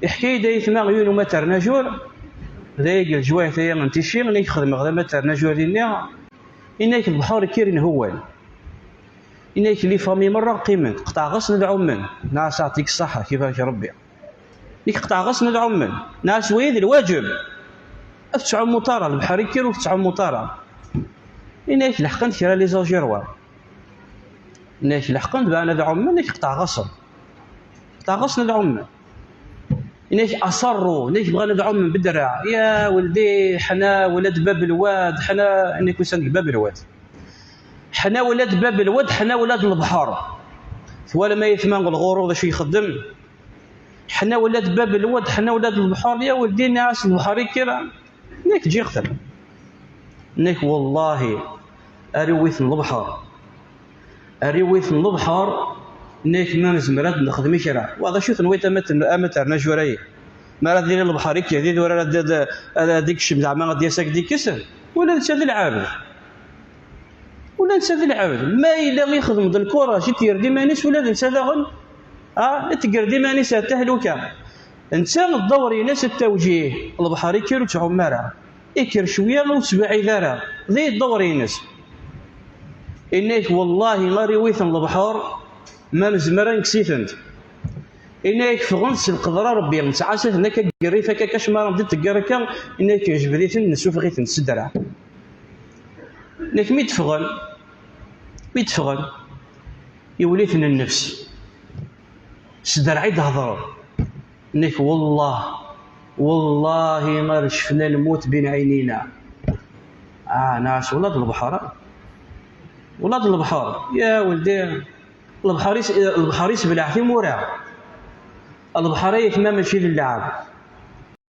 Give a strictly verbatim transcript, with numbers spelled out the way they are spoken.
Iḥka-yi-d ayetma yiwen umaternajur, d ayagi leǧwayat aya n tici, inna-k xedmeɣ d amaternajur dinni, inna-k lebḥer kkir inhewwan. Inna-k les familles merra qqiment, qeṭɛeɣ-asen ad ɛummen. Nɛas, aɛṭik ṣṣaḥa, ibarek Rebbi. Inna-k qeṭɛeɣ-asen ad ɛummen. Nɛas, waya d lwaǧeb. Ad tettɛummuḍ ara, lebḥer ikkir ur tettɛummuḍ ara. Inna-k leḥqen kra les Algérois. Inna-k leḥqen bɣan ad ɛummen, inna-k qeṭɛeɣ-asen. Qeṭɛeɣ-asen ad ɛummen. Inna-k aṣerru, inna-k bɣan ad ɛummen bedreɛ. Ya weldi, ḥna ula d bab lwad, ḥna, inna-k usan deg bab lwad. Ḥna ula d bab lwad, ḥna ula d lebḥer. Twalam ayetma lɣuru d acu ixeddem? Ḥna ula d bab lwad, ḥna ula d lebḥer, ya weldi, nɛas lebḥer ikkir. Nek ǧǧiɣ-ten. Nek wallahi, ar iwit n lebḥer. Ar iwit n lebḥer, nek ma nezmer ad nexdem i kra. Wa d acu tenwiḍ a ma ten-, a ma terna jura-yi? Ma ara d-yili lebḥer ikkir, d idurar ad, ad, ad, ad ikcem zeɛma ad d-yas ad k-d-ikkes? Ula netta d lɛebd. Ula netta d lɛebd. Ma yella ixdem-d lkuraj, i t-yerr d iman-is, ula d netta daɣen, ah, i t-yerr d iman-is ar tahluka. Netta ddawr-ines d tawǧih, lebḥer ikkir ur ttɛum ara. Ikker cwiya ur ttbeɛɛid ara. D ddawr-ines. Inna-k wallahi ar iwit n lebḥer, ma nezmer ad nekkes-itent. Inna-k ffɣent s lqedra Rebbi, nettɛassa-ten akka deg rrif akka, akka cmara d-teggar akka, inna-k jbed-iten, nessufeɣ-iten s ddreɛ. Nek mi d-ffɣen, mi d-ffɣen, iwel-iten nnefs. S ddreɛ i d-hedren. Nek wallah, wallahi ar cefna lmut bin ɛinina. Ah, nɛas ula d lebḥer. Ula d lebḥer. Ya weldi, lebḥer is-, lebḥer isbleɛ timura. Lebḥer ay atma mačči d lɛeb.